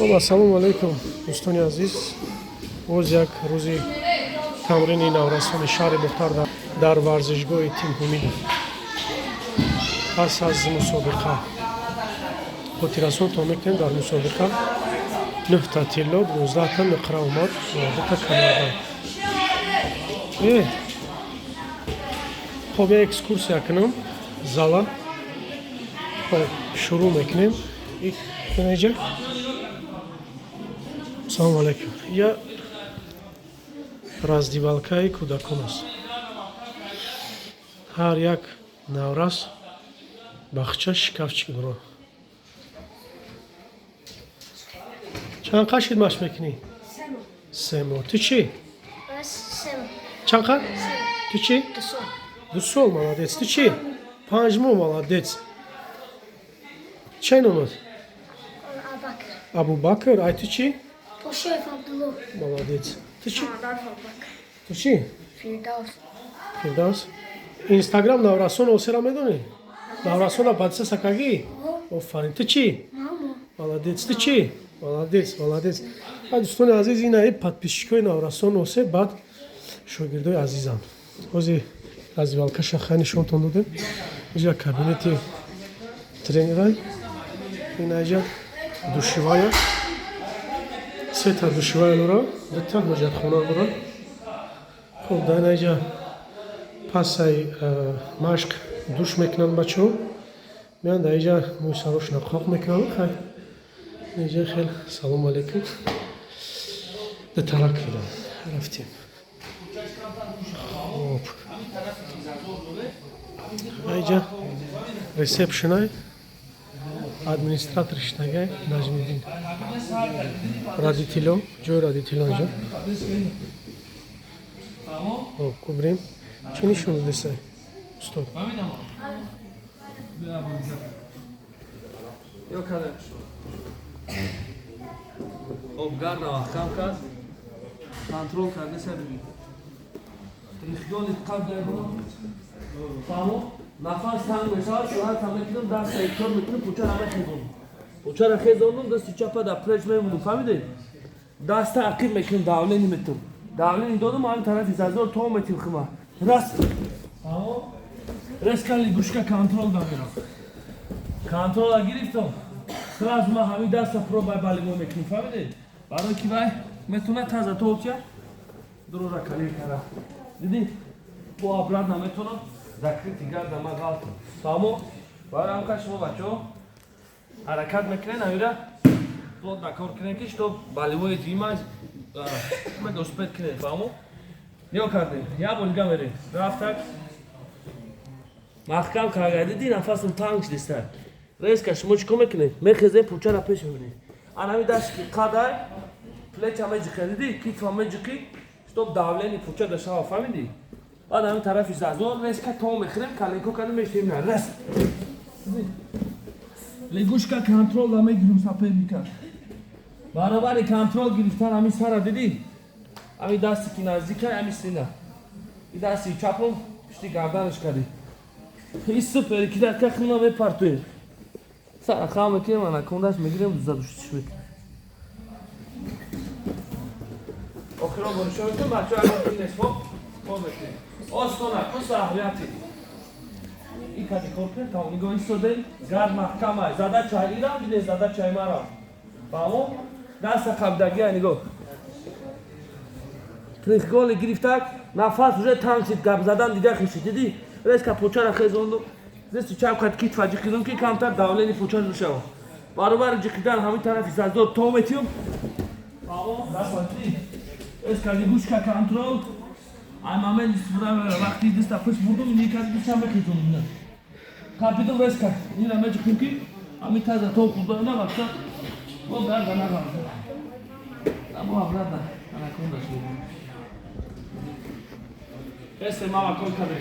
Хоб, ассалому алайкум, дӯстони азиз. Боз як рӯзи тамрини наврасони шаҳри Бохтар дар варзишгоҳи Тим Ҳумидов пас аз мусобиқа. Хотиррасонтон мекунем, дар мусобиқа нӯҳта тилло, 12та нуқра омад ва дута камарбанд. Хоб, як экскурсия кунам зала. Хоб, шурӯъ мекунем. Инаҷа, салому алайкум, я раздевалкаи кӯдакон аст. Ҳар як наврас бахча шкафчик дорад. Чанд қашид машқ мекунӣ? 3 моҳ. Ту чӣ, чанд қа? Ту чӣ? 2 сол, молодец. Ту чӣ? 5 моҳ, молодец. Чай номад? Абубакр. Ай, ту чӣ? Пошоев Абдулло. Молодец. Ту чӣ? Ту чӣ? Фирдавс. Фирдавс. Инстаграм Наврасон Осера медонӣ? Наврасона подписаться кагӣ? Офарин. Ту чӣ? Молодец. Ту чӣ? Молодец, молодец. Дӯстони азиз, ина подписчикои Наврасон Осе, баъд шогирдои азизам. Ҳозир раздевалкаша хай нишонтон додем. Иҷа кабинети тренера, инаҷа душевая, сета душевая дора, дута ҳоҷатхона дора. Хуб, дар инаҷа пасай машқ душ мекунанд бачаҳо, меянд дар иҷа мӯи сарошона қоқ мекунанд. Хай, инаҷа хел. Салому алайкум. Дутарак видам рафтем. Хуб, иҷа ресепшенай, администратор шитагай Наҷмиддин. Родитело, ҷои родитело инҷо. Хоб, кубрем. Чӣ нишон додесай, устод? Ё кадем. Хоб, гарда маҳкам кард. Контрол карда сабиби. Трихгони қабл. Фаҳмо? Нафас танг мешавад, суръат ҳам мекунам, даста икор мекунам, пучара мехезонам. Пучара хезондум, дасти чапа дар плеч мемонам, фаҳмидед? Даста ақиб мекунам, давление метум. Давление додум, ҳамин тарафи зазор то метим хима. Раст. Фаҳмо? Резко лягушка контрол дамерам. Контрола гирифтам. Сразу ман ҳамин даста пробаи болевой мекунем, фаҳмидед? Барои ки вай метавонад таза тотя дурора калир кара. Дидӣ? Бо обратно метавонам закрытый гарда ма ғалтам. Фаҳмо? Барои ҳамка шумо, бачаҳо, ҳаракат мекунед, ҳамира плотно кор кунед, ки чтоб болевой дима успеть кунед, фаҳмо? Нигоҳ кардем. Як бор дига мерем. Рафтак. Маҳкам карда, дидӣ, нафасам танг шудиста. Резко шумо чӣ кор мекунед? Мехезем, пучара пеш мебинед. Ана ҳами дасти ки қадай плеча меҷиқи, дидӣ, китфа меҷиқи, чтоб давление пуча дашава, фаҳмидӣ? Баъд ҳамин тарафи зазор резко то мехӯрем, коленко кардем, мешавем на раз. Лягушка контрол да мегирем соперника. Баробари контрол гирифтан ҳамин сара, дидӣ? Ҳамин дасти ки наздика, ҳамин сина. И дасти чапом пушти гарданаш кардӣ. И супер, ки дар кахуна мепартоем. Сара хам мекунем, анакондаш мегирем, задушиш мекунем. Охирон бо нишон мекунем, бачаҳо, ягон нест, хоб? Кор мекунем. Остона, куса аҳамияти. И кади кор кунем, тамом, нигоҳ истодем, гард маҳкам ай. Задача ирам, диде, задачаи марам. Фаҳмо? Даста қабдагия, нигоҳ. Трехголи гирифтак, нафас уже танг шид, гап задан дига хишид, дидӣ? Резко почара хезонду. Дасти чап қад китфа ҷиқидум, ки камтар давление поча шава. Баробари ҷиқидан ҳамин тарафи зазор то метиём. Фаҳмо? Даста дидӣ? Резко лягушка контрол. Ай момент истифода вақти даста пеш бурдум, ини кади дастам мехезонум. Қапидум, резко. Ина меҷиқим, ки ҳамин таза то хурда на вақта бо гарда нағалта. Або обратно анакондаш мебинам. Эсе мама кор кардем.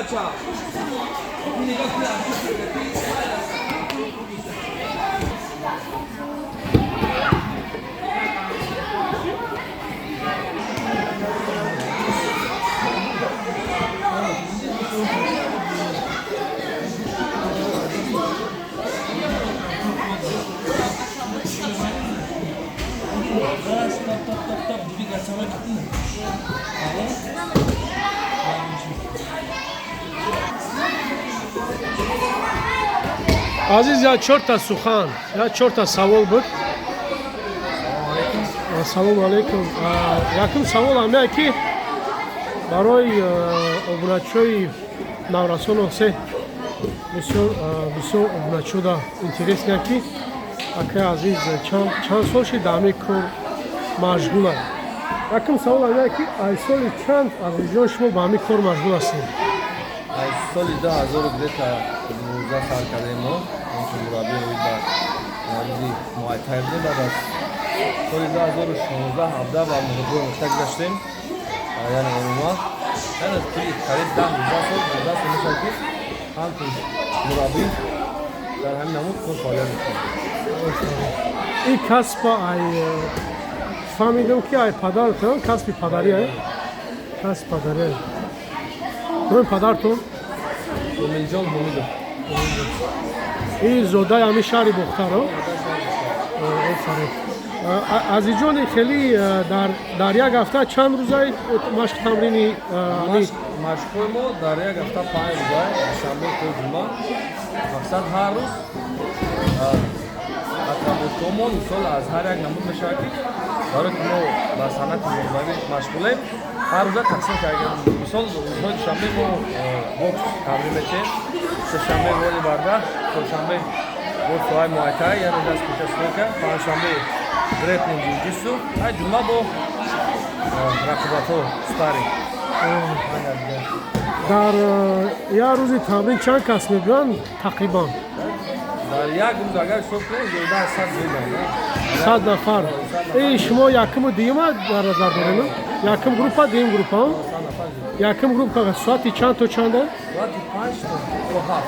Бача. Нигоҳ кун. Стоп, стоп, стоп, стоп, двигаться. Азиз, я чорта сухан, я чорта савол буд. Ассалому алайкум. Якум савол ҳамяе, ки барои обуначиҳои Наврасон се бисёр бисёр обуначиҳода интересно, ки акай азиз чанд сол шид дар ҳамин кор машғулад. Якум савол ҳамяе, ки аз соли чанд, азизҷон, шумо ба ҳамин кор машғул ҳастед? Аз соли 2000 где-то 12 сар кардем мо, ҳамчун мураббӣ оид ба намуди муайтай будем. Баъд аз соли 2016 17 ба муҳоҷиро нуқта гузаштем, яъне умуман, яъне тӯли қариб 10 19 сол, 19 сол мешавад, ки ҳамчун мураббӣ дар ҳамин намуд кор фаъолият мекунем. Ин касба ай фаҳмидам, ки ай падаратон, касби падарӣ, касби падарӣ. Номи падартон? Комилҷон Ҳомидов. Ин зодаи ҳамин шаҳри Бохтаро. Офарин, азизҷони. Хеле дар як ҳафта чанд рӯзаи машқ тамрини? Машқҳои мо дар як ҳафта 5 рӯза, душанбе то ҷумъа. Мақсад, ҳар рӯз отработкаҳомон, мисол, аз ҳар як намуд мешавад, ки барои ки мо ба санъати муҳорибавӣ машғулем, ҳар рӯза тақсим кардем. Мисол, рӯзҳои душанбе мо бокс тамрин мекунем, сешанбе воли барда, чоршанбе бо соҳаи муайтай, яъне даст кӯча стойка, панҷшанбе грэпплинг, ҷуҷитсу, ай ҷумъа бо рақобатҳо, спарринг. Дар як рӯзи тамрин чанд кас мебиёнд тақрибан? Дар як рӯз, агар ҳисоб кунем, зиёда аз 100 зиёданд. 100 нафар. Шумо якуму дуюма дар назар дорем, якум группа, дуюм группа? Якум группа соати чанд то чанда? Соати 5 то 7.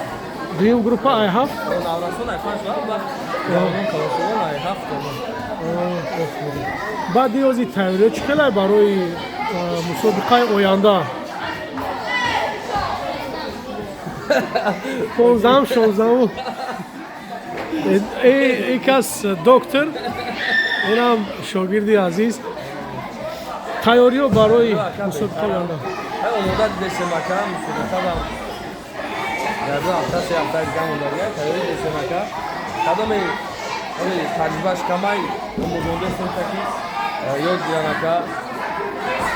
Дуюм группа ай 7? Наврасон ай 5 то 7, баъд ҷавонон, калонсолон ай 7 то 9. Баъди ози тайёриё чӣ хелай барои мусобиқаи оянда, 15-ум, 16-ум? И кас доктор, инам шогирди азиз. Тайёриё барои мусобиқаи оянда? Омода дидесемака. Мусобиқадам дар 2 ҳафта, 3 ҳафта дига мондагия. Тайёрӣ дидесемака. Кадоме таҷрибааш камай, омӯзондесем, ки ёд гиранака.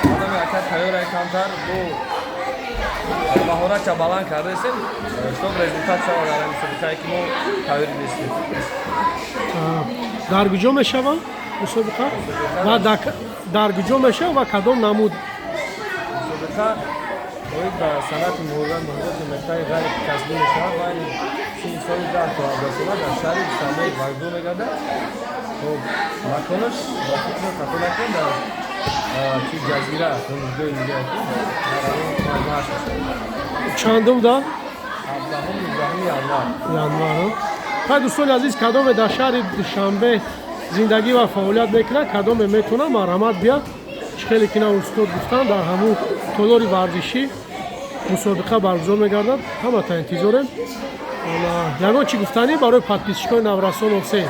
Кадоме ака тайёрай камтар, бо маҳоратша баланд кардасем, чтоб результат шавад дар мусобиқае, ки мо тайёрӣ дидесем. Дар куҷо мешавад мусобиқа ва дар куҷо мешавад ва кадом намуд? Мусобиқа оид ба санъати муҳориба, муҳориботи мехтаи ғайрикасбӣ мешавад. Байни синни соли 10 то 17 сола дар шаҳри Душанбе баргузор мегардад. Хоб, маконаш, ба фикр хато накунем, дар чи Ҷазира, донишгоҳи миллия, ки дар ҳамон маҷмӯаш мешавад. Чандум да? 17-ум, 19-уми январ. Январ. Хай, дӯстони азиз, кадоме дар шаҳри Душанбе зиндагӣ ва фаъолият мекунад, кадоме метавонад, марҳамат, бият. Чӣ хеле ки на устод гуфтанд, дар ҳамун толори варзишӣ мусобиқа баргузор мегардад. Ҳамата интизорем. Ягон чӣ гуфтанӣ барои подписчикои Наврасон Осе?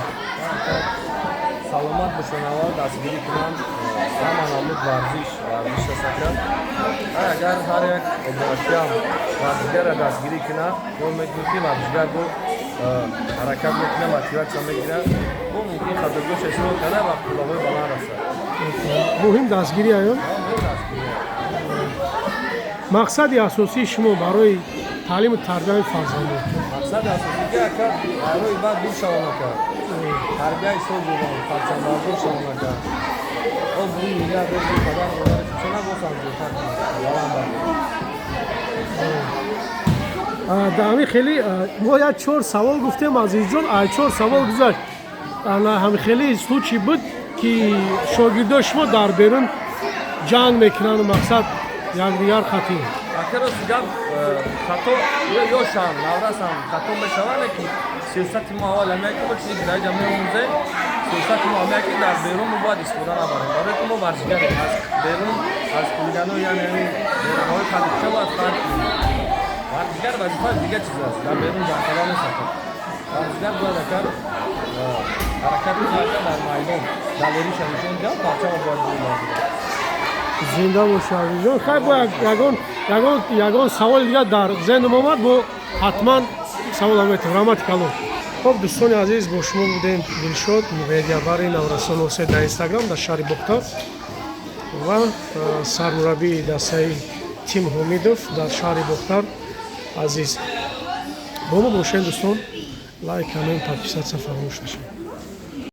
Саломат бошанд, аввал дастгирӣ кунанд. Ҳама намуд варзиш варзиш аст. Агар ҳар як обуначиам варзишгарра дастгирӣ кунад, мо мекунем, ки варзишгар бо ҳаракат мекунад, мотиватсия мегирад, бо мумкин хатогиҳоша ислоҳ карда ба қуллаҳои баланд расад. Муҳим дастгирӣ аён. Мақсади асосии шумо барои таълиму тарбияи фарзандон? Мақсади асосӣ ки, ака, барои баъд дур шавонака, тарбияи соз фарзандбардор шавонака, обрӯи миллат, обрӯи падар модари худшона боз ҳам зиёдтар баланд бардорад. Дар ҳамин хеле мо як чор савол гуфтем, азизҷон, ай чор савол гузашт. Ҳамин хеле случай буд, ки шогирдои шумо дар берун ҷанг мекунанд, мақсад, якдигар хатир? Ака, рости гап. Хато ёшам, наврасам хато мешаванд, ки сиёсати мо аввал ҳамия ки мо чизе ки дар ҷа меомӯзем, сиёсати мо ҳамия ки дар берун мо бояд истифода набарем, барое ки мо варзишгарем. Аз берун, аз хулигано, яъне ҳамин бераҳои қадича бояд фарқ кунем. Варзишгар вазифааш дигар чиз аст, дар берун ҷанг кардан нест. Ака, варзишгар бояд акар ҳаракат кунад дар майдон, далериша нишон диҳад, парчама бояд бибарад. Зинда боши, азизҷон. Хай, бо ягон саволи дигар дар зеҳнам омад, бо ҳатман саволам метавон. Раҳмати калон. Хоб, дӯстони азиз, бо шумо будем Дилшод, медиабари Наврасон Осе дар Инстаграм дар шаҳри Бохтар ва сармураббии дастаи Тим Ҳомидов дар шаҳри Бохтар. Азиз, бо мо бошед, дӯстон. Лайк, коммент, подписаться фаромӯш нашавад.